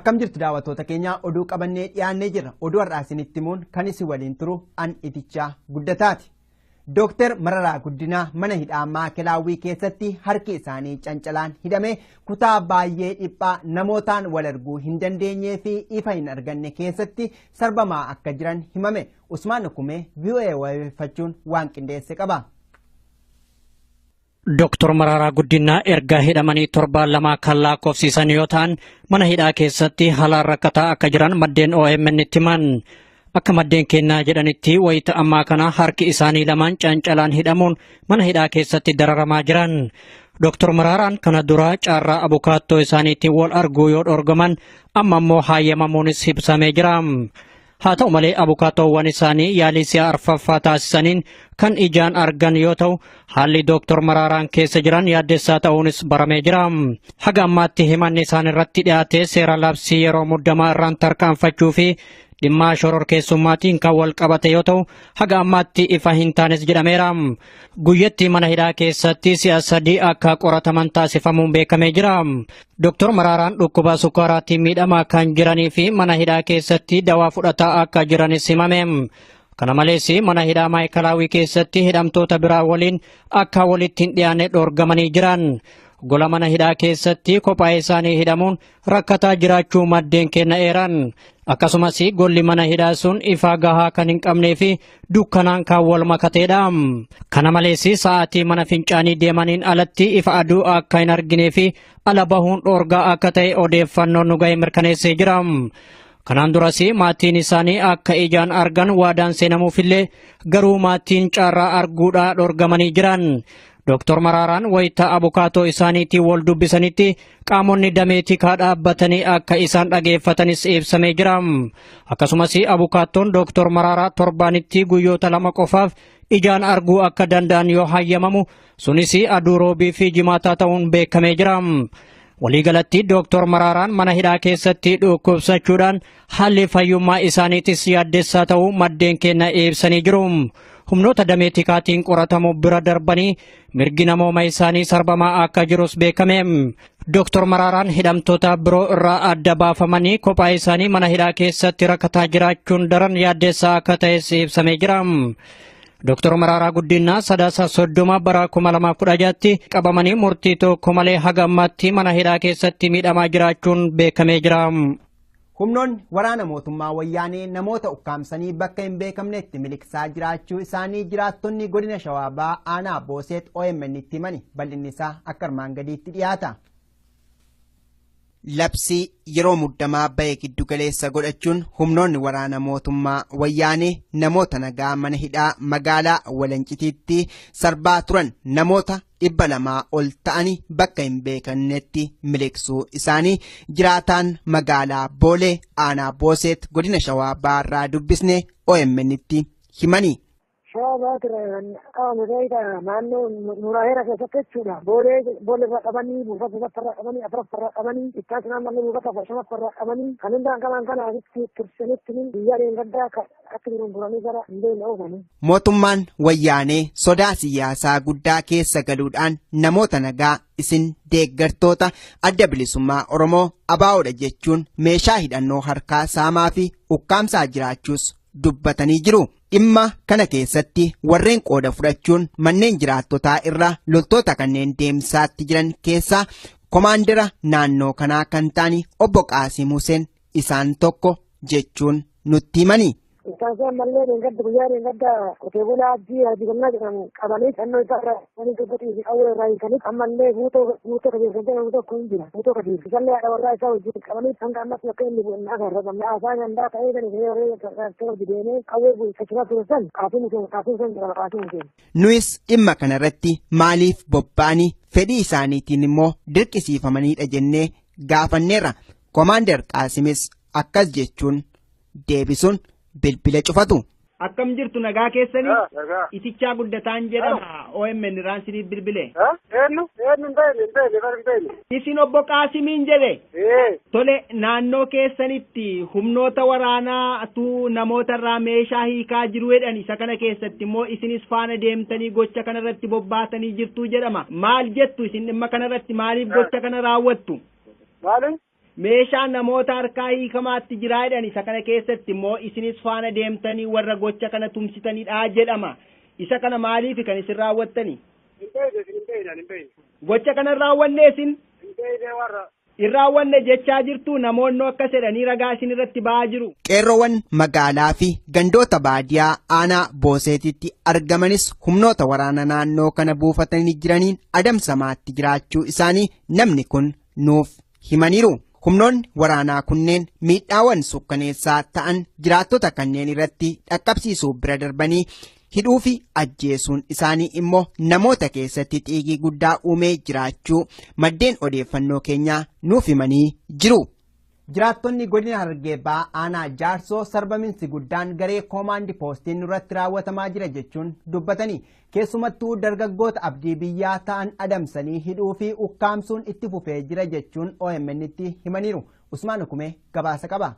Akkam jirtu daawwattoota keenya, oduu qabannee dhiyaannee jirra. Oduu har'aa isinitti himuun kan isin waliin turu an Itichaa Guddataati. Dooktar Mararaa Guddinaa mana hidhaa Maakelaawwii keessatti harki isaanii cancalaan hidhame kutaa baay'ee dhiphaa namootaan wal arguu hin dandeenyee fi ifa hin arganne keessatti sarbamaa akka jiran himame. Usmaan Hukumee VOA wabeeffachuun waan qindeesse qaba. Dooktar Mararaa Guddinaa erga hidhamanii torbaan 2 kan lakkoofsisan yoo ta'an, mana hidhaa keessatti haalaan rakkataa akka jiran maddeen OMN itti himan. Akka maddeen kennaa jedhanitti, wayita ammaa kana harki isaanii lamaan cancalaan hidhamuun mana hidhaa keessatti dararamaa jiran. Dooktar Mararaan kana dura carraa abukaattoo isaaniitiin wal arguu yoo dhorgaman, amma immoo hayyamamuunis ibsamee jira. Haa ta'u malee, abukaattoowwan isaanii yaalii si'a arfaffaa taasisaniin kan ijaan argan yoo ta'u, haalli Dooktar Maraaraan keessa jiran yaaddessaa ta'uunis baramee jira. Haga ammaatti himanni isaan irratti dhiyaate seera labsii yeroo muddamaa irraan tarkaanfachuu fi dhimma shororkeessummaatiin kan wal qabate yoo ta'u, haga ammaatti ifa hin taanes jedhameera. Guyyatti mana hidhaa keessatti si'a 3 akka qorataman taasifamuun beekamee jira. Dooktar Maraaraan dhukkuba sukkaaraatiin miidhamaa kan jiranii fi mana hidhaa keessatti dawaa fudhataa akka jiranis himame. Kana malees, mana hidhaa Maayikalaawii keessatti hidhamtoota biraa waliin akka walitti hin dhiyaanne dhoorgamanii jiran. Gola mana hidhaa keessatti kophaa isaanii hidhamuun rakkataa jiraachuu maddeen kenna eeran. Akkasumas golli mana hidhaa sun ifa gahaa kan hin qabnee fi dukkanaan kan wal makateedha. Kana malees, sa'aatii mana fincaanii deemaniin alatti ifa aduu akka hin arginee fi ala bahuun dhoorgaa akka ta'e odeeffannoon nu ga'e mirkaneessee jira. Kanaan duras maatiin isaanii akka ijaan argan waadaan seenamuufillee, garuu maatiin carraa arguudhaa dhorgamanii jiran. Dooktar Maraaraan wayita abukaatoo isaaniitiin wal dubbisanitti qaamonni damee tikaa dhaabbatanii akka isaan dhageeffatanis ibsamee jira. Akkasumas abukaattoon Dooktar Maraaraa torbaanitti guyyoota 2 qofaaf ijaan arguu akka danda'an yoo hayyamamu, sunis aduu roobii fi jimaataa ta'uun beekamee jira. Waliigalatti Dooktar Maraaraan mana hidhaa keessatti dhukkubsachuudhaan haalli fayyummaa isaaniitis yaaddessaa ta'uu maddeen keenya ibsanii jiru. Humnoota damee tikaatiin qoratamu bira darbanii mirgi namooma isaanii sarbamaa akka jirus beekame. Dooktar Maraaraan hidhamtoota biroo irraa adda baafamanii kophaa isaanii mana hidhaa keessatti rakkataa jiraachuun daran yaaddessaa akka ta'es ibsamee jira. Dooktar Mararaa Guddinaa Sadaasa 30 bara 2016tti qabamanii murtii tokko malee haga ammaatti mana hidhaa keessatti miidhamaa jiraachuun beekamee jira. Humnoonni waraana mootummaa Wayyaanee namoota ukkaamsanii bakka hin beekamnetti miliqsaa jiraachuu isaanii jiraattonni godina Shawaa Bahaa aanaa Booseet OMN itti himani. Bal'inni isaa akka armaan gadiitti dhiyaata. Labsii yeroo muddamaa bahe giddu galeessa godhachuun humnoonni waraana mootummaa Wayyaanee namoota nagaa mana hidhaa magaalaa Walancitiitti sarbaa turan namoota 200 ol ta'anii bakka hin beekamnetti miliqsuu isaanii jiraataan magaalaa Boolee aanaa Booseet godina Shawaa Bahaarraa dubbisne OMN itti himani. Shawaa Bahaatti qabame ta'edha, naannoo Nuuraheera keessatti jechuudha. Boolee boolee irraa qabanii, buufata sadaffaarraa qabanii, afuraffaarraa qabanii, itti naannoo buufata shanaffaarraa qabanii, kan hundaan qaban kana asitti tursanitti guyyaa dheengaddaa akka jiran turanii gara hin beekne oofanii. Mootummaan Wayyaanee sodaa siyaasaa guddaa keessa galuudhaan namoota nagaa isin deeggartoota Adda Bilisummaa Oromoo ABO'dha jechuun meeshaa hidhannoo harkaa saamaa fi ukkaamsaa jiraachuus dubbatanii jiru. Dhimma kana keessatti warreen qooda fudhachuun manneen jiraattotaa irra loltoota kanneen deemsaatti jiran keessaa komaandira naannoo kanaa kan ta'an obbo Qaasim Hussein isaan tokko jechuun nutti himani. Isaan mallee dheengadda, guyyaa dheengadda qotee bulaa Abdii Hajii Gannaa jedhamu qabanii fannoo isaa irraa hiikanii, dubbatii fi qawwee irraa hiikanii, ammallee guutoo guutoo qajeelchan jedhamu tokko hin jira. Guutoo qajeelchu. Isallee haadha warraa isaa wajjin qabanii hanga ammatti bakka inni bu'e hin agarre. Haasaa gandaa ta'ee kan ishee warree gargaartee hojii deemee qawwee bu'e ture san Qaasim Hussein, Qaasim Hussein jedhama, Qaasim Hussein. Nuyis dhimma kanarratti maaliif bobba'anii, fedhii isaaniitiin immoo dirqisiifamanidha jennee gaafanneerra. Komaander Qaasimis akkas jechuun deebisuun bilbila cufatu. Akkam jirtu, nagaa keessanii? Itichaa Guddataan jedhama. OMN irraan bilbile. Eenyu? Eenyu? Hin beekne, hin beekne, bar hin beekne. Isin obbo Qaasimiin jedhe. Tole, naannoo keessanitti humnoota waraanaatu namoota irraa meeshaa hiikaa jiru jedhan. Isa kana keessatti immoo isinis faana deemtanii gocha kana irratti bobbaatanii jirtu jedhama. Maal jettu isin dhimma kana irratti? Maaliif gocha kana raawwattu? Maali? Meeshaa namoota harkaa hiikamaatti jiraa jedhan. Isa kana keessatti immoo isinis faana deemtanii warra gocha kana tumsitanidha jedhama. Isa kana maaliif kan isin raawwattani? Hin beekne, isin hin beekne, hin beekne. Gocha kana raawwanne isin? Hin beekne warra. Hin raawwanne jechaa jirtu, namoonni akkas jedhanii ragaa isin irratti ba'aa jiru. Qeerroowwan magaalaa fi gandoota baadiyaa aanaa Booseetitti argamanis humnoota waraana naannoo kana buufatanii jiraniin adamsamaatti jiraachuu isaanii namni kun nuuf himaniiru. Humnoonni waraanaa kunneen miidhaawwan sukkaneessaa ta'an jiraattota kanneen irratti dhaqqabsiisuu bira darbanii hidhuu fi ajjeesuun isaanii immoo namoota keessatti xiiqii guddaa uumee jiraachuu maddeen odeeffannoo keenyaa nuuf himanii jiru. Jiraattonni godina Harargee Bahaa aanaa Jaarsoo sarbaminsi guddaan garee koomaandi poostiin nurratti raawwatamaa jira jechuun dubbatanii, keessumattuu dargaggoota abdii biyyaa ta'an adamsanii hidhuu fi ukkaamsuun itti fufee jira jechuun OMN tti himaniiru. Usmaan Hukumee gabaasa qaba.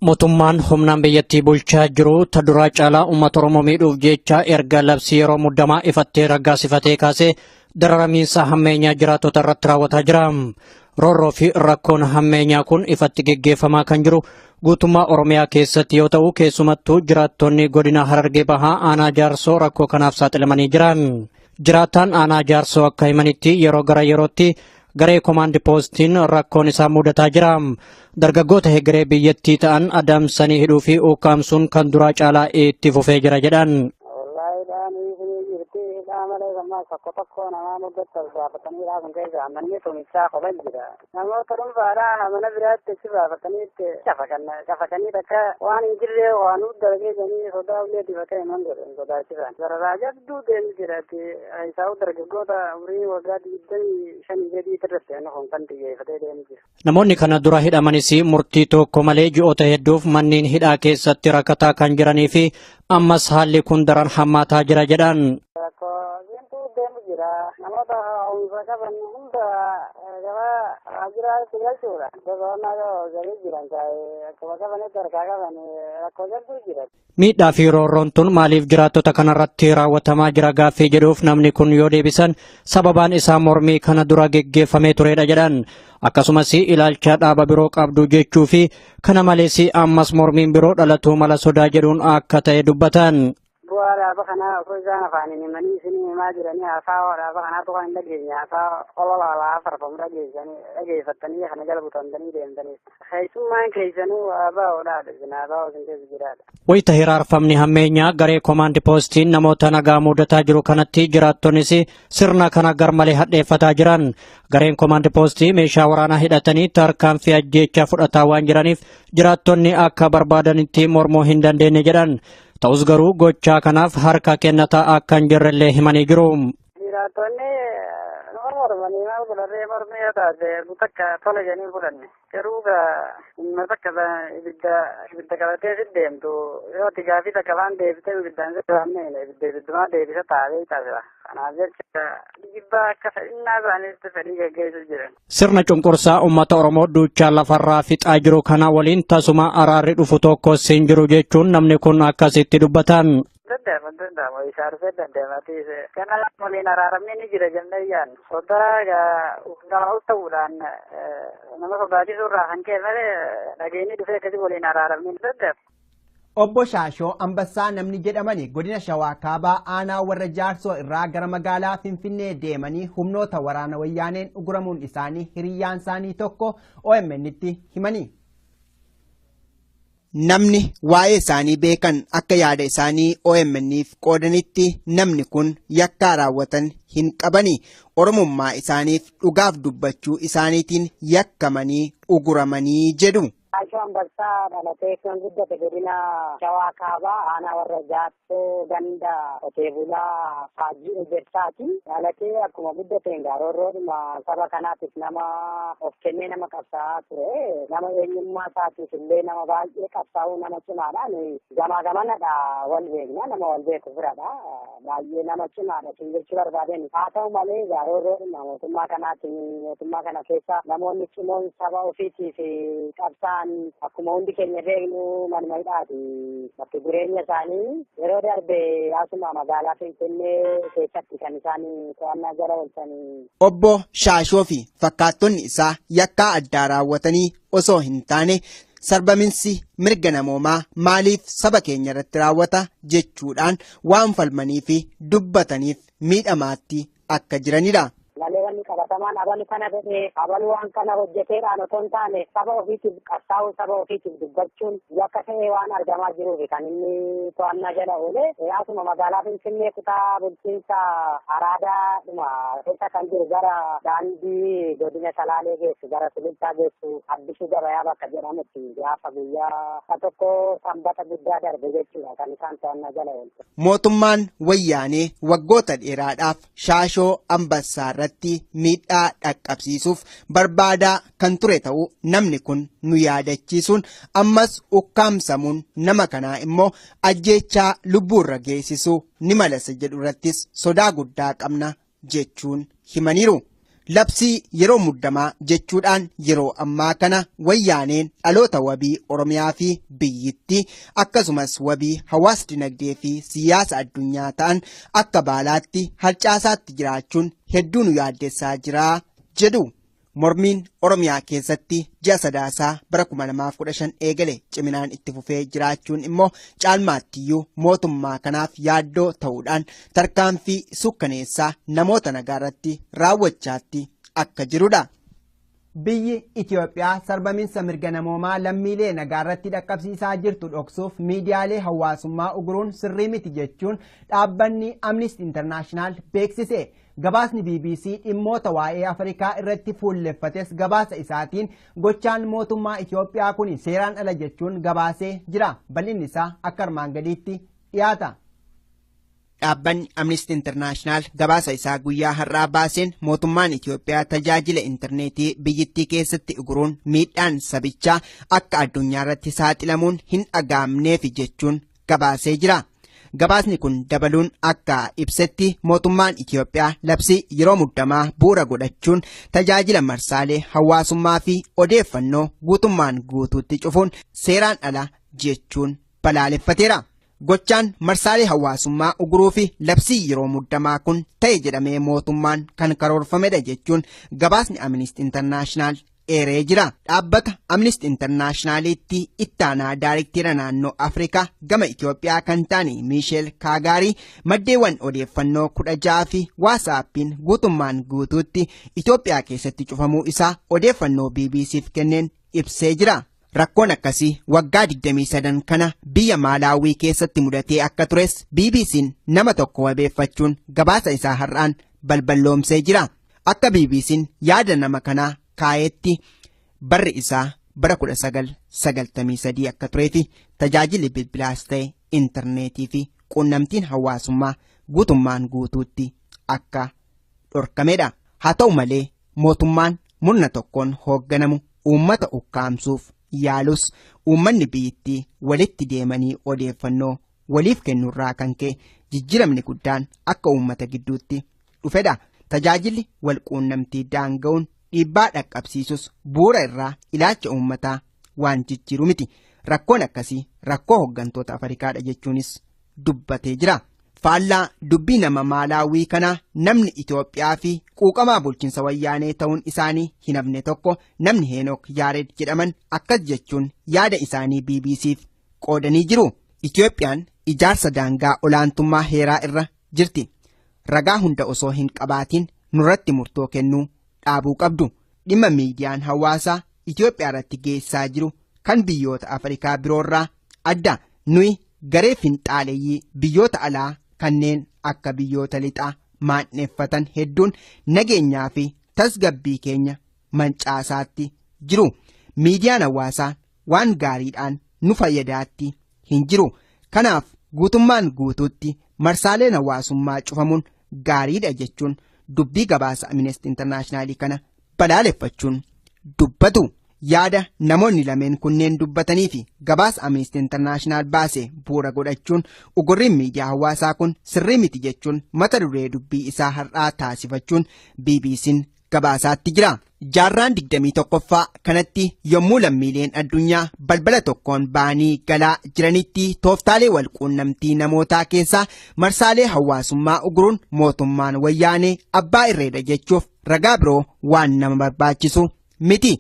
Mootummaan humnaan biyyattii bulchaa jiru ta duraa caalaa uummata Oromoo miidhuuf jecha erga labsii yeroo muddamaa ifattee raggaasifatee kaasee dararamiinsa hammeenyaa jiraattota irratti raawwataa jira. Roorroo fi rakkoon hammeenyaa kun ifatti geggeeffamaa kan jiru guutummaa Oromiyaa keessatti yoo ta'u, keessumattuu jiraattonni godina Harargee Bahaa aanaa Jaarsoo rakkoo kanaaf saaxilamanii jiran. Jiraataan aanaa Jaarsoo akka himanitti, yeroo gara yerootti garee komaandi poostiin rakkoon isaa mudataa jira. Dargaggoota hegeree biyyattii ta'an adamsanii hidhuu fi ukkaamsuun kan duraa caalaa itti fufee jira jedhan. Wallaahi, dhaanii jirti, hidhaa malee ammaa tokko tokko namaa muddatti ol baafatanii kun keessa manni tumichaa kophan jira. Namoota dhuunfaadhaa mana biraatti achi baafatanii shafaqanii takka waan hin jirre waan dalagee jedhanii sodaa ulee dibatee himan godhan sodaachisan. Dararaa jabduu deemu jiraati. Isaa dargaggoota umurii waggaa 25 gadii irratti kun kan xiyyeeffatee deemu jira. Namoonni kana dura hidhamanis murtii tokko malee ji'oota hedduuf manneen hidhaa keessatti rakkataa kan jiranii fi ammas haalli kun daran hammaataa jira jedhan. Rakkoo deemu jira. Namoota humna qaban hunda gabaa waajjiraatti galchuudha. Gosoonni yoo galii jiran akkuma qabanitti harkaa qaban, rakkoo jabduu jira. Miidhaa fi roorroon tun maaliif jiraattota kanarratti raawwatamaa jira gaaffii jedhuuf namni kun yoo deebisan, sababaan isaa mormii kana dura geggeeffamee turedha jedhan. Akkasumas ilaalcha dhaaba biroo qabdu jechuu fi kana malees ammas mormiin biroo dhalatuu mala sodaa jedhuun akka ta'e dubbatan. Bu'aa dhaaba kanaa osoo isaan afaaniin himanii isinii himaa jiranii, haasaa dhaaba kanaatu kan hin dhageenye, haasaa ololaalaa farfamu dhageessanii dhageeffattanii kana jala butantanii deemtanii. Keessummaan keessanuu ABOdhaadha, isin ABO isin keessa jiraadha. Wayita hiraarfamni hammeenyaa garee komaandi poostiin namoota nagaa mudataa jiru kanatti jiraattonis sirna kana garmalee hadheeffataa jiran. Gareen komaandi poostii meeshaa waraanaa hidhatanii tarkaanfii ajjeechaa fudhataa waan jiraniif jiraattonni akka barbaadanitti mormuu hin dandeenye jedhan. Ta'us garuu gochaa kanaaf harka kennataa akka hin jirrellee himanii jiru. Jiraattonni nama mormanii maal godharree, mormii yoo taate takka tola jedhanii fudhanne. Garuu dhimma takka ibidda qabatee si deemtu yoo ati gaafii takka waan deebitee ibiddaan si dhaabne, ibidda ibiddumaa deebisa taatee taasisa. Kanaaf jecha dhiibbaa akka fedhinnaa isaaniitti fedhii gaggeessuu jiran. Sirna cunqursaa uummata Oromoo duuchaa lafarraa fixaa jiru kana waliin tasuma araarri dhufu tokkos hin jiru jechuun namni kun akkasitti dubbatan. Danda'ama, danda'ama, isaa dhufee danda'ama. Kana waliin araaramni ni jira jennee yaadnu. Sodaa humnaa ol ta'uudhaan nama sodaachisuu irraa kan ka'e malee dhageenyi dhufee akkasii waliin araaramni ni danda'ama. Obbo Shaashoo Ambassaa namni jedhamani godina Shawaa Kaabaa aanaa warra Jaarsoo irraa gara magaalaa Finfinnee deemanii humnoota waraana wayyaaneen uguramuun isaanii hiriyyaan isaanii tokko OMN tti himanii. Namni waa'ee isaanii beekan akka yaada isaanii OMN'f qoodanitti, namni kun yakkaa raawwatan hin qabani. Oromummaa isaaniif dhugaaf dubbachuu isaaniitiin yakkamanii uguramanii jedhu. Shaashoo Ambassaa dhalatee kan guddate godina Shawaa Kaabaa aanaa warra Jaarsoo ganda qotee bulaa Faajjii Ejersaati. Dhalatee akkuma guddateen gaarorroodhuma saba kanaatiif nama of kennee nama qabsaa'aa ture. Nama eenyummaa isaatiif illee nama baay'ee qabsaa'uu, nama cimaadha. Gamaa gamanadha wal beekna, nama wal beeku biradha. Baay'ee nama cimaadha sin jechuu barbaadeen. Haa ta'u malee gaarorroodhuma mootummaa kanaatiin mootummaa kana keessa namoonni cimoon saba ofiitiif qabsaa'an Akkuma hundi keenya beeknu manuma hidhaati. Bakki jireenya isaanii yeroo darbe asuma magaalaa Finfinnee keessatti kan isaan to'annaa jala oolchanii. Obbo Shaashoo fi fakkaattonni isaa yakkaa addaa raawwatanii osoo hin taane sarbaminsi mirga namoomaa maaliif saba keenya irratti raawwata jechuudhaan waan falmanii fi dubbataniif miidhamaatti akka jiranidha. Malee wanni qabatamaan abalu kana godhee abalu waan kana hojjeteedhaan otoo hin taane saba ofiitiif qabsaa'uu, saba ofiitiif dubbachuun yakka ta'ee waan argamaa jiruuf kan inni to'annaa jala oole. Asuma magaalaa Finfinnee kutaa bulchiinsa Araadaadhuma keessa kan jiru gara daandii godina Salaalee geessu, gara Sulultaa geessu, Addisuu Gabayaa bakka jedhamutti gaafa guyyaa tokko Sanbata guddaa darbe jechuudha kan isaan to'annaa jala oolche. Mootummaan Wayyaanee waggoota dheeraadhaaf Shaashoo Ambassaa irratti miidhaa dhaqqabsiisuuf barbaadaa kan ture ta'uu namni kun nu yaadachiisuun, ammas ukkaamsamuun nama kanaa immoo ajjeechaa lubbuurra geessisuu ni malasa jedhu irrattis sodaa guddaa qabna jechuun himaniiru. Labsii yeroo muddamaa jechuudhaan yeroo ammaa kana Wayyaaneen dhaloota wabii Oromiyaa fi biyyittii akkasumas wabii hawaas dinagdee fi siyaasa addunyaa ta'an akka baalaatti harcaasaatti jiraachuun hedduu nu yaaddessaa jira jedhu. Mormiin Oromiyaa keessatti ji'a Sadaasaa bara 2015 eegale ciminaan itti fufee jiraachuun immoo caalmaattiyyuu mootummaa kanaaf yaaddoo ta'uudhaan tarkaanfii sukkaneessaa namoota nagaa irratti raawwachaatti akka jirudha. Biyyi Itoophiyaa sarbaminsa mirga namoomaa lammiilee nagaa irratti dhaqqabsiisaa jirtu dhoksuuf miidiyaalee hawaasummaa uguruun sirrii miti jechuun dhaabbanni Amnesty International beeksise. Gabaasni BBC dhimmoota waa'ee Afrikaa irratti fuulleffates gabaasa isaatiin gochaan mootummaa Itoophiyaa kun seeraan ala jechuun gabaasee jira. Bal'inni isaa akka armaan gadiitti dhiyaata. Dhaabbanni Amnesty International gabaasa isaa guyyaa har'aa baaseen mootummaan Itoophiyaa tajaajila intarneetii biyyittii keessatti uguruun miidhaan sabichaa akka addunyaa irratti saaxilamuun hin dhaga'amneef jechuun gabaasee jira. Gabaasni kun dabaluun akka ibsetti mootummaan Itoophiyaa labsii yeroo muddamaa bu'uura godhachuun tajaajila marsaalee hawaasummaa fi odeeffannoo guutummaan guutuutti cufuun seeraan ala jechuun balaaleffateera. Gochaan marsaalee hawaasummaa uguruu fi labsii yeroo muddamaa kun ta'e jedhamee mootummaan kan karoorfamedha jechuun gabaasni Amnesty International eeree jira. Dhaabbata Amnesty Internationalitti ittaanaa daayiriktiira naannoo Afrikaa gama Itoophiyaa kan ta'an Miisheel Kaagaarii maddeewwan odeeffannoo 16 fi Waasaappiin guutummaan guutuutti Itoophiyaa keessatti cufamuu isaa odeeffannoo BBCf kenneen ibsee jira. Rakkoon akkasii waggaa 23 kana biyya Maalaawii keessatti mudatee akka tures BBC'n nama tokko wabeeffachuun gabaasa isaa har'aan balballoomsee jira. Akka BBC'n yaada nama kanaa kaayetti barri isaa bara 1993 akka turee fi tajaajilli bilbilaas ta'e intarneetii fi quunnamtiin hawaasummaa guutummaan guutuutti akka dhorkamedha. Haa ta'u malee mootummaan murna tokkoon hoogganamu uummata ukkaamsuuf yaalus uummanni biyyittii walitti deemanii odeeffannoo waliif kennuurraa kan ka'e jijjiiramni guddaan akka uummata gidduutti dhufedha. Tajaajilli wal quunnamtii daanga'uun dhiibbaa dhaqqabsiisus bu'uura irraa ilaalcha uummataa waan jijjiiru miti. Rakkoon akkasii rakkoo hooggantoota Afrikaadha jechuunis dubbatee jira. Faallaa dubbii nama Maalaawii kanaa namni Itoophiyaa fi quuqamaa bulchiinsa Wayyaanee ta'uun isaanii hin hafne tokko namni Heenok Yaared jedhaman akkas jechuun yaada isaanii BBCf qoodanii jiru. Itoophiyaan ijaarsa daangaa olaantummaa heeraa irra jirti. Ragaa hunda osoo hin qabaatiin nurratti murtoo kennuu dhaabuu qabdu. Dhimma miidiyaan hawaasaa Itoophiyaa irratti geessaa jiru kan biyyoota Afrikaa biroorraa adda. Nuyi garee finxaaleeyyii biyyoota alaa kanneen akka biyyoota lixaa maanneeffatan hedduun nageenyaa fi tasgabbii keenya mancaasaatti jiru. Miidiyaan hawaasaa waan gaariidhaan nu fayyadaatti hin jiru. Kanaaf guutummaan guutuutti marsaaleen hawaasummaa cufamuun gaariidha jechuun dubbii gabaasa Amnesty Internationalii kana balaaleffachuun dubbatu. Yaada namoonni lameen kunneen dubbatanii fi gabaasa Amnesty International baase bu'uura godhachuun ugurriin miidiyaa hawaasaa kun sirrii miti jechuun mata duree dubbii isaa har'aa taasifachuun BBC'n gabaasaatti jira. Jaarraan 21ffaa kanatti yommuu lammiileen addunyaa balbala tokkoon ba'anii galaa jiranitti tooftaalee walquunnamtii namootaa keessaa marsaalee hawaasummaa uguruun mootummaan wayyaanee abbaa irreedha jechuuf ragaa biroo waan nama barbaachisu miti.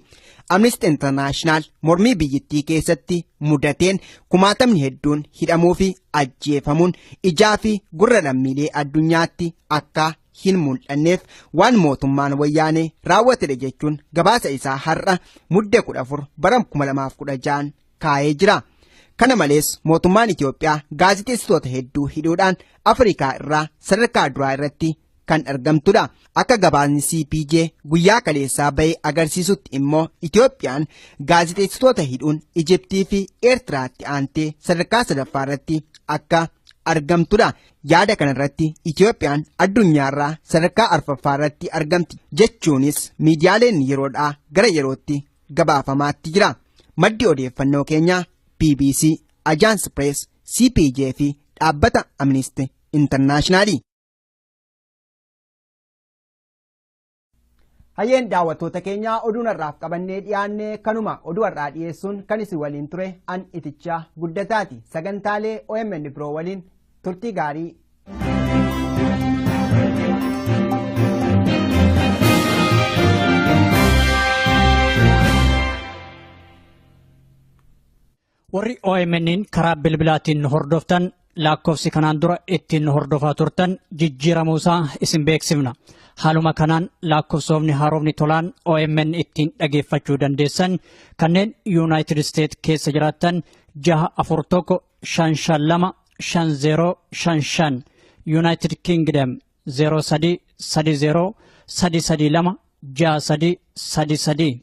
Amnesty International mormii biyyattii keessatti mudateen kumaatamni hedduun hidhamuu fi ajjeefamuun ijaa fi gurra lammiilee addunyaatti akka hin mul'anneef waan mootummaan wayyaanee raawwatedha jechuun gabaasa isaa har'a mudde 14 bara 2016 kaa'ee jira. Kana malees mootummaan Itoophiyaa gaazexeessitoota hedduu hidhuudhaan Afrikaa irraa sadarkaa duraa irratti kan argamtudha. Akka gabaasni CPJ guyyaa kaleessaa bahee agarsiisutti immoo Itoophiyaan gaazexeessitoota hidhuun Ijiptii fi Eertiraatti aantee sadarkaa sadaffaa irratti akka argamtudha. Yaada kanarratti Itoophiyaan addunyaarraa sadarkaa arfaffaa irratti argamti jechuunis miidiyaaleen yeroodhaa gara yerootti gabaafamaatti jira. Maddi odeeffannoo keenyaa BBC, Agence Press, CPJ fi dhaabbata Amnesty Internationali. Hayyeen daawwattoota keenyaa oduun har'aaf qabannee dhiyaanne kanuma oduu har'aa dhiyeessuun kan isin waliin ture an itichaa guddataati. Sagantaalee OMN biroo waliin turtii gaarii. Warri OMN'n karaa bilbilaatiin hordoftan lakkoofsi kanaan dura ittiin hordofaa turtan jijjiiramuusaa isin beeksifna. Haaluma kanaan lakkoofsofni haaromni tolaan OMN ittiin dhageeffachuu dandeessan kanneen Yuunaayitid Isteet keessa jiraattan 641 552 5055, Yuunaayitid Kingdom 03 30 332 63 33,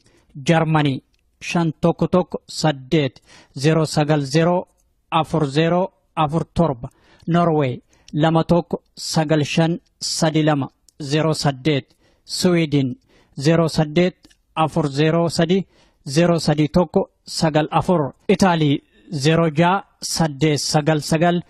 Jarmanii 511 8 090 40 47, Norway 21 95 32 08, Sweden 08 403 031 94, Itaalii 06 899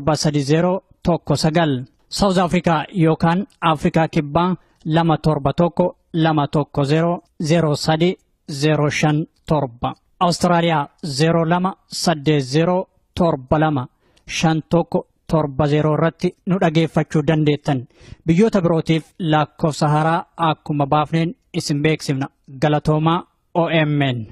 730 19, South Africa yookaan Afrikaa Kibbaa 271 210 03 057, Awustiraaliyaa 02 80 72 51 70 irratti nu dhageeffachuu dandeettan. Biyyoota birootiif lakkoofsa haaraa akkuma baafneen isin beeksifna. Galatoomaa OMN.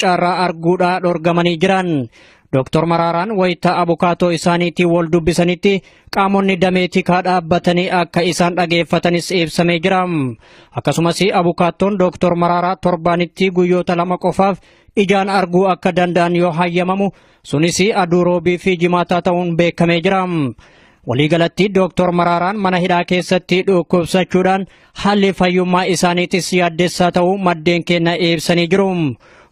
Carraa arguudhaa dhorgamanii jiran. Dooktor Maraaraan wayita abukaatoo isaaniitiin wal dubbisanitti qaamonni damee tikaa dhaabbatanii akka isaan dhageeffatanis ibsamee jira. Akkasumas abukaattoon Dooktor Maraaraa torbaanitti guyyoota 2 qofaaf ijaan arguu akka danda'an yoo hayyamamu sunis aduu roobii fi jimaataa ta'uun beekamee jira. Waliigalatti Dooktor Maraaraan mana hidhaa keessatti dhukkubsachuudhaan haalli fayyummaa isaaniitis yaaddessaa ta'uu maddeen keenya ibsanii jiru.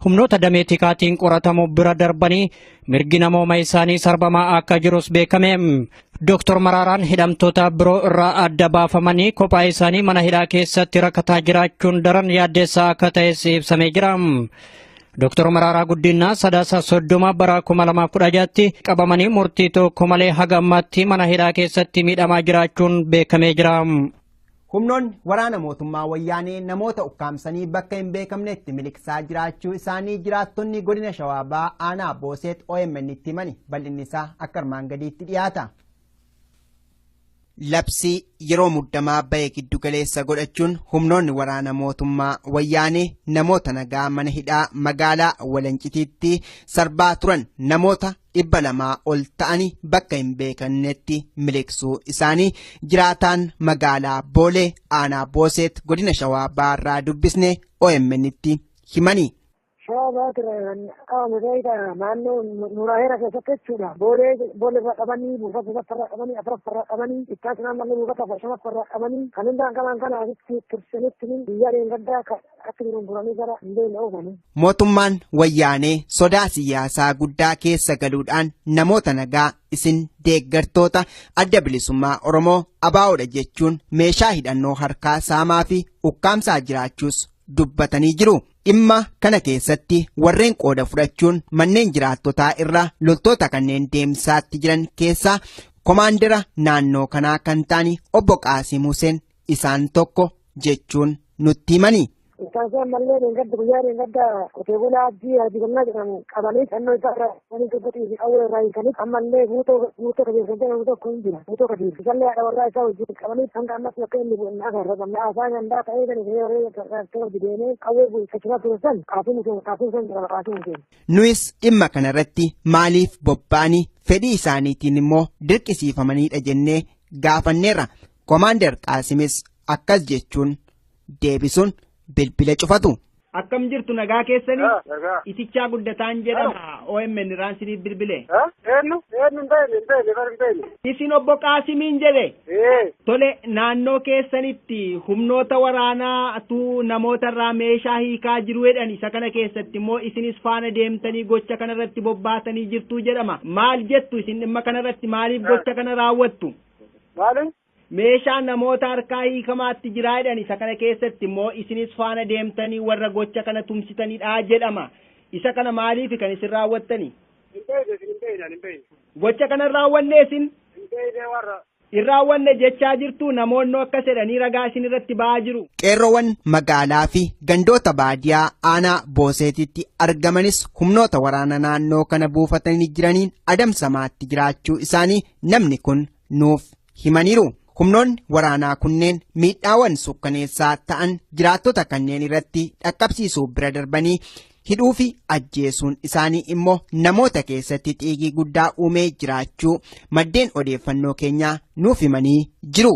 Humnoota damee tikaatiin qoratamu bira darbanii mirgi namooma isaanii sarbamaa akka jirus beekame. Dooktor Maraaraan hidhamtoota biroo irraa adda baafamanii kophaa isaanii mana hidhaa keessatti rakkataa jiraachuun daran yaaddessaa akka ta'es ibsamee jira. Dooktor Maraaraa Guddinaa Sadaasa 30 bara 2016tti qabamanii murtii tokko malee haga ammaatti mana hidhaa keessatti miidhamaa jiraachuun beekamee jira. Humnoonni waraana mootummaa wayyaanee namoota ukkaamsanii bakka hin beekamnetti miliqsaa jiraachuu isaanii jiraattonni godina Shawaa Bahaa aanaa Booseet OMN itti himani. Bal'inni isaa akka armaan gadiitti dhiyaata. Labsii yeroo muddamaa bahe giddu galeessa godhachuun humnoonni waraana mootummaa wayyaanee namoota nagaa mana hidhaa magaalaa Walancitiitti sarbaa turan namoota 200 ol ta'anii bakka hin beekamnetti miliqsuu isaanii jiraataan magaalaa Boolee aanaa Booseet godina Shawaa Bahaarraa dubbisne OMN itti himani. Shawaa Jalqaba qabame ta'edha naannoo Nuuraheera keessatti jechuudha. Boolee boolee qabanii buufata sadaffarraa qabanii afuraffarraa qabanii itti ammallee buufata shanaffarraa qabanii kan hundaan qaban kana asitti tursanitti guyyaa dheengaddaa akka jiran turanii gara hin beekne oofanii. Mootummaan wayyaanee sodaa siyaasaa guddaa keessa galuudhaan namoota nagaa isin deeggartoota adda bilisummaa Oromoo abaa'oodha jechuun meeshaa hidhannoo harkaa saamaa fi ukkaamsaa jiraachuus dubbatanii jiru. Dhimma kana keessatti warreen qooda fudhachuun manneen jiraattotaa irra loltoota kanneen deemsaatti jiran keessaa komaandara naannoo kanaa kan ta'an obbo Qaasim Hussein isaan tokko jechuun nutti himani. Isaan ammallee dheengadda guyyaa dheengadda qotee bulaa Abdii Hajii jedhamu qabanii fannoo isaa irraa hiikanii dubbatii fi qawwee irraa hiikanii ammallee guutoo guutoo qajeelchan jedhamu tokko hin jira. Guutoo qajeelchu. Isallee haadha warraa isaa wajjin qabanii hanga ammas bakka inni bu'e hin agarra. Gamna haasaa gandaa ta'ee kan ishee warree hojii deemee qawwee buufachisaa ture san Qaasim Hussein Qaasim Hussein jedhama Qaasim Hussein. Nuyis dhimma kanarratti maaliif bobba'anii fedhii isaaniitiin immoo dirqisiifamaniidha jennee gaafanneerra. Komaander Qaasimis akkas jechuun deebisuun bilbila cufatu. Akkam jirtu nagaa keessanii? Itichaa Guddataan jedhama. OMN irraan isiniif bilbile. Eenyu? Eenyu hin beekne hin beekne bar hin beekne. Isin obbo Qaasimiin jedhe. Tole naannoo keessanitti humnoota waraanaatu namoota irraa meeshaa hiikaa jiru jedhan isa kana keessatti immoo isinis faana deemtanii gocha kana irratti bobbaatanii jirtu jedhama. Maal jettu isin dhimma kana irratti maaliif gocha kana raawwattu? Maali? Meeshaa namoota harkaa hiikamaatti jiraa jedhan isa kana keessatti immoo isinis faana deemtanii warra gocha kana tumsitanidha jedhama. Isa kana maaliif kan isin raawwattani? Hin beekne isin hin beekne hin beekne. Gocha kana hin raawwanne isin? Hin beekne warra. Hin raawwanne jechaa jirtu namoonni akkas jedhanii ragaa isin irratti ba'aa jiru. Qeerroowwan magaalaa fi gandoota baadiyaa aanaa Booseetitti argamanis humnoota waraana naannoo kana buufatanii jiraniin adamsamaatti jiraachuu isaanii namni kun nuuf himaniiru. Humnoonni waraanaa kunneen miidhaawwan sukkaneessaa ta'an jiraattota kanneen irratti dhaqqabsiisuu bira darbanii hidhuu fi ajjeesuun isaanii immoo namoota keessatti xiiqii guddaa uumee jiraachuu maddeen odeeffannoo keenyaa nuuf himanii jiru.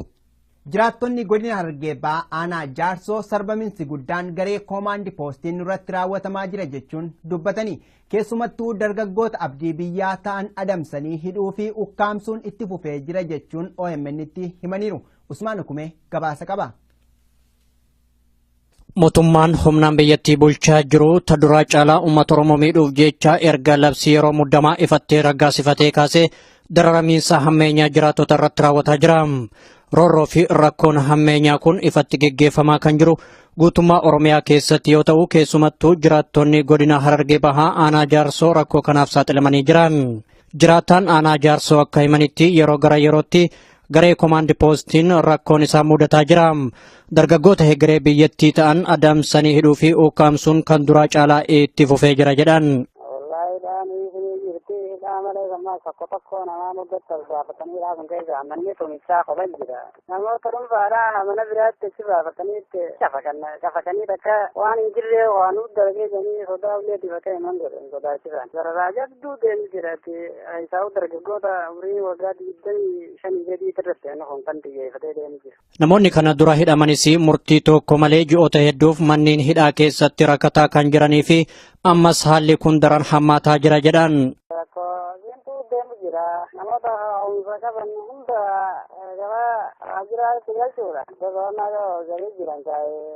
Jiraattonni godina Harargee Bahaa aanaa Jaarsoo sarbaminsi guddaan garee koomaandi poostiin nurratti raawwatamaa jira jechuun dubbatanii keessumattuu dargaggoota abdii biyyaa ta'an adamsanii hidhuu fi ukkaamsuun itti fufee jira jechuun OMN'tti himaniiru. Usmaan Hukumee gabaasa qaba. Mootummaan humnaan biyyattii bulchaa jiru ta duraa caalaa uummata Oromoo miidhuuf jecha erga labsii yeroo muddamaa ifattee raggaasifatee kaasee dararamiinsa hammeenyaa jiraattota irratti raawwataa jira. Roorroo fi rakkoon hammeenyaa kun ifatti geggeeffamaa kan jiru guutummaa Oromiyaa keessatti yoo ta'u keessumattuu jiraattonni godina Harargee Bahaa aanaa Jaarsoo rakkoo kanaaf saaxilamanii jiran. Jiraataan aanaa Jaarsoo akka himanitti yeroo gara yerootti garee komaandi poostiin rakkoon isaa mudataa jira. Dargaggoota hegeree biyyattii ta'an adamsanii hidhuu fi ukkaamsuun kan duraa caalaa itti fufee jira jedhan. Wallaahi dhaanii kun jirti hidhaa malee gammaa tokko tokko namaa muddatti ol baafatanii hidhaa kun keessa manni sun ibsaa kophan jira. Namoota dhuunfaadhaa mana biraatti achi baafatanii itti shafakanii takka waan hin jirre waan hunda dalagee sodaa ulee dibatee himan godhan sodaachisan. Dararaa jabduu deemu jiraati. Isaa'u dargaggoota umrii waggaa 25 gadii irratti kun kan xiyyeeffatee deemu jira. Namoonni kana dura hidhamanis murtii tokko malee ji'oota hedduuf manneen hidhaa keessatti rakkataa kan jiranii fi ammas haalli kun daran hammaataa jira jedhan. Rakkoo deemtuu deemu jira. Namoota humna qaban hunda gabaa waajjiraatti galchuudha. Gosoonni galii jiran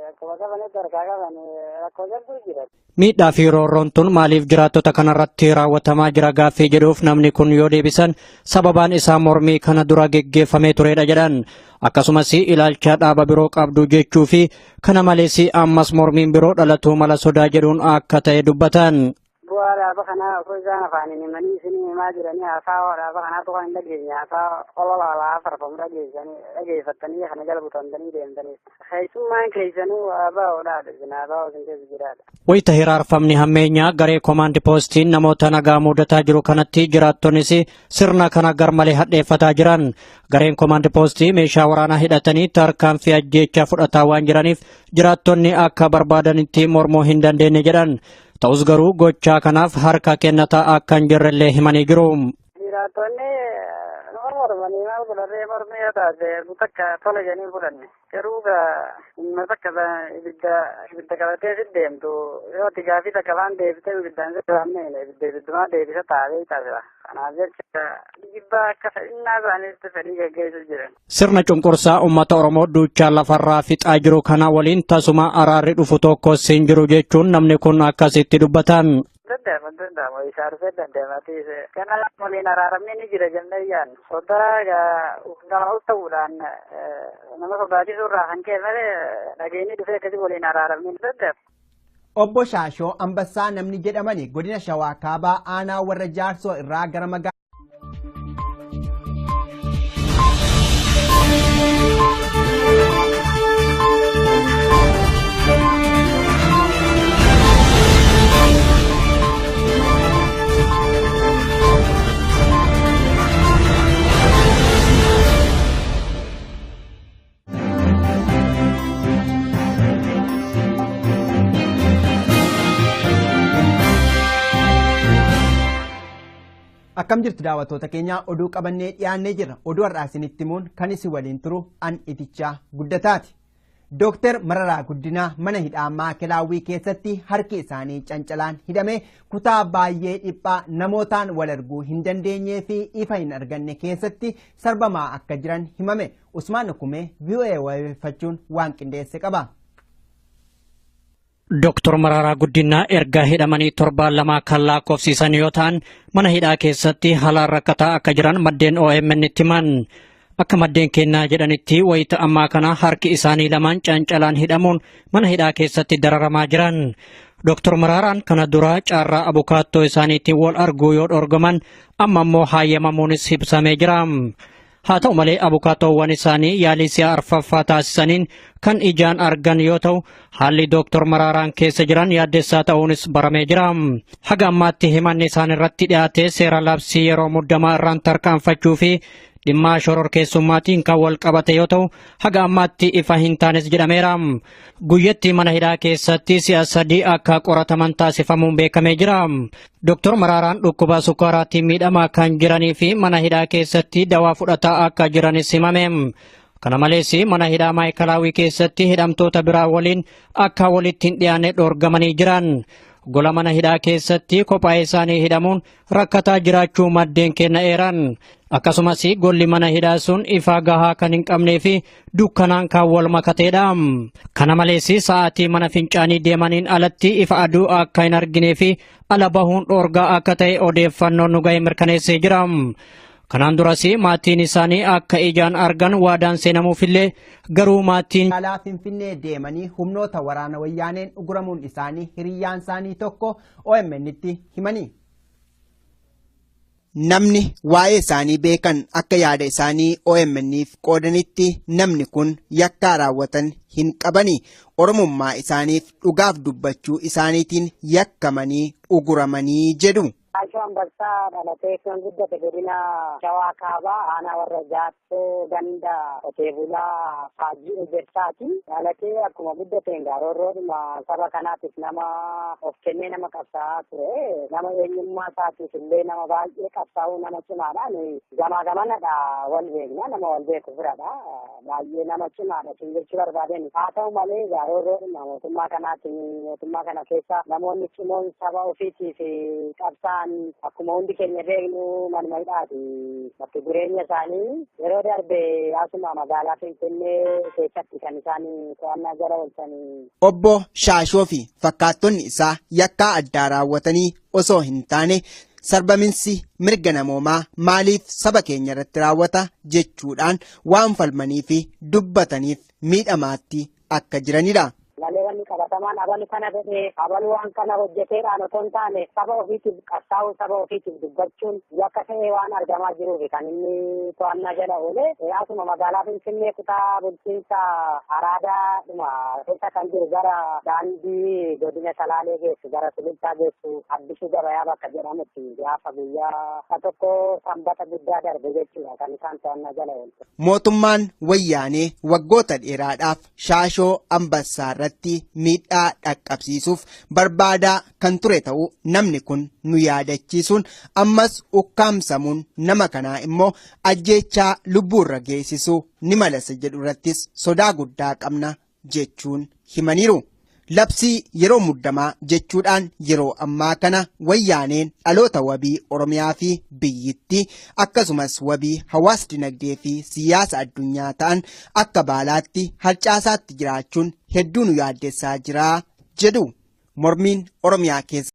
akkuma qabanitti harkaa qaban rakkoo jabduu jira. Miidhaa fi roorroon tun maaliif jiraattota kanarratti raawwatamaa jira gaaffii jedhuuf namni kun yoo deebisan sababaan isaa mormii kana dura geggeeffamee turedha jedhan. Akkasumas ilaalcha dhaaba biroo qabdu jechuu fi kana malees ammas mormiin biroo dhalatuu mala sodaa jedhuun akka ta'e dubbatan. Bu'aa dhaaba kanaa osoo isaan afaaniin himanii isinii himaa jiranii haasaa dhaaba kanaa tuqan hin dhageenye haasaa ololaalaa farfamu dhageeffattanii kana jala butamtanii deemtanii. Keessummaan keessanuu ABOdhaadha isin ABO isin keessa jiraadha. Wayita hiraarfamni hammeenyaa garee komaandi poostiin namoota nagaa mudataa jiru kanatti jiraattonnis sirna kana garmalee hadheeffataa jiran. Gareen komaandi poostii meeshaa waraanaa hidhatanii tarkaanfii ajjeechaa fudhataa waan jiraniif jiraattonni akka barbaadanitti mormuu hin dandeenye jedhan. Ta'us garuu gochaa kanaaf harka kennataa akka hin jirrellee himanii jiru. Jiraattonni Mormanii maal godharree mormii yoo taate takka tola jedhanii fudhanne. Garuu dhimma takka ibidda ibidda qabatee si deemtu yoo ati gaafii takka waan deebitee ibiddaan si dhaabne ibidda ibiddumaa deebisa taatee taasisa. Kanaaf jecha dhiibbaa akka fedhinnaa isaaniitti fedhii geggeessu jiran. Sirna cunqursaa uummata Oromoo duuchaa lafarraa fixaa jiru kana waliin tasuma araarri dhufu tokkos hin jiru jechuun namni kun akkasitti dubbatan. Danda'ama danda'ama isaa dhufee danda'ama tiise. Kana waliin araaramni ni jira jennee yaadnu. Sodaa nama ol ta'uudhaan nama sodaachisuu irraa kan ka'e malee dhageenyi dhufee akkasii waliin araaramni ni danda'ama. Obbo Shaashoo Ambassaa namni jedhamani godina Shawaa Kaabaa aanaa warra Jaarsoo irraa gara magaalaa. Akkam jirtu daawwattoota keenya, oduu qabannee dhiyaannee jirra. Oduu har'aa isinitti himuun kan isin waliin turu an Itichaa Guddataati. Dooktar Mararaa Guddinaa mana hidhaa Maakelaawwii keessatti harki isaanii cancalaan hidhame kutaa baay'ee dhiphaa namootaan wal arguu hin dandeenyee fi ifa hin arganne keessatti sarbamaa akka jiran himame. Usmaan Hukumee VOA wabeeffachuun waan qindeesse qaba. Dooktar Mararaa Guddinaa erga hidhamanii torbaan 2 kan lakkoofsisan yoo ta'an, mana hidhaa keessatti haalaan rakkataa akka jiran maddeen OMN itti himan. Akka maddeen kennaa jedhanitti, wayita ammaa kana harki isaanii lamaan cancalaan hidhamuun mana hidhaa keessatti dararamaa jiran. Dooktar Maraaraan kana dura carraa abukaattoo isaaniitiin wal arguu yoo dhorgaman, amma immoo hayyamamuunis ibsamee jira. Haa ta'u malee, abukaattoowwan isaanii yaalii si'a arfaffaa taasisaniin kan ijaan argan yoo ta'u, haalli Dooktar Maraaraan keessa jiran yaaddessaa ta'uunis baramee jira. Haga ammaatti himanni isaan irratti dhiyaate seera labsii yeroo muddamaa irraan tarkaanfachuu fi dhimma shororkeessummaatiin kan wal qabate yoo ta'u, haga ammaatti ifa hin taanes jedhameera. Guyyatti mana hidhaa keessatti si'a 3 akka qorataman taasifamuun beekamee jira. Dooktar Maraaraan dhukkuba sukkaaraatiin miidhamaa kan jiranii fi mana hidhaa keessatti dawaa fudhataa akka jiranis himame. Kana malees, mana hidhaa Maayikalaawii keessatti hidhamtoota biraa waliin akka walitti hin dhiyaanne dhoorgamanii jiran. Gola mana hidhaa keessatti kophaa isaanii hidhamuun rakkataa jiraachuu maddeen kenna eeran. Akkasumas golli mana hidhaa sun ifa gahaa kan hin qabnee fi dukkanaan kan wal makateedha. Kana malees, sa'aatii mana fincaanii deemaniin alatti ifa aduu akka hin arginee fi ala bahuun dhoorgaa akka ta'e odeeffannoon nu ga'e mirkaneessee jira. Kanaan duras maatiin isaanii akka ijaan argan waadaan seenamuufillee, garuu maatiin Magaalaa Finfinnee deemanii humnoota waraana wayyaaneen uguramuun isaanii hiriyyaan isaanii tokko OMN'tti himanii. Namni waa'ee isaanii beekan akka yaada isaanii OMN'if qoodanitti, namni kun yakkaa raawwatan hin qabani. Oromummaa isaaniif dhugaaf dubbachuu isaaniitiin yakkamanii uguramanii jedhu. Shaashoo Ambassaa dhalatee kan guddate godina Shawaa Kaabaa aanaa warra Jaarsoo ganda qotee bulaa Faajjii Ejersaati. Dhalatee akkuma guddateen gaarorroodhuma saba kanaatiif nama of kennee nama qabsaa'aa ture. Nama eenyummaa isaatiif illee nama baay'ee qabsaa'uu nama cimaadha. Gamaa gamanadha wal beekna, nama wal beeku biradha. Baay'ee nama cimaadha sun jechuu barbaadeen. Haa ta'u malee, gaarorroodhuma mootummaa kanaatiin mootummaa kana keessa namoonni cimoon saba ofiitiif qabsaa'an akkuma hundi keenya beeknu manuma hidhaati. Bakki jireenya isaanii yeroo darbe asuma magaalaa Finfinnee keessatti kan isaan to'annaa jala oolchanii. Obbo Shaashoo fi fakkaattonni isaa yakkaa addaa raawwatanii osoo hin taane, sarbaminsi mirga namoomaa maaliif saba keenya irratti raawwata jechuudhaan waan falmanii fi dubbataniif miidhamaatti akka jiranidha. Malee wanni qabatamaan abalu kana godhee abalu waan kana hojjeteedhaan otoo hin taane, saba ofiitiif qabsaa'uu, saba ofiitiif dubbachuun yakka ta'ee waan argamaa jiruuf kan inni to'annaa jala oole. Asuma magaalaa Finfinnee kutaa bulchiinsa Araadaadhuma keessa kan jiru, gara daandii godina Salaalee geessu, gara Sulultaa geessu, Addisuu Gabayaa bakka jedhamutti gaafa guyyaa tokko Sanbata guddaa darbe jechuudha kan isaan to'annaa jala oolte. Mootummaan wayyaanee waggoota dheeraadhaaf Shaashoo Ambassaa irratti miidhaa dhaqqabsiisuuf barbaadaa kan ture ta'uu namni kun nu yaadachiisuun ammas ukkaamsamuun nama kanaa immoo ajjeechaa lubbuurra geessisuu ni malasa jedhu irrattis sodaa guddaa qabna jechuun himaniiru. Labsii yeroo muddamaa jechuudhaan yeroo ammaa kana wayyaaneen dhaloota wabii Oromiyaa fi biyyittii akkasumas wabii hawaas dinagdee fi siyaasa addunyaa ta'an akka baalaatti harcaasaatti jiraachuun hedduu nu yaaddessaa jira jedhu. Mormiin Oromiyaa keessa.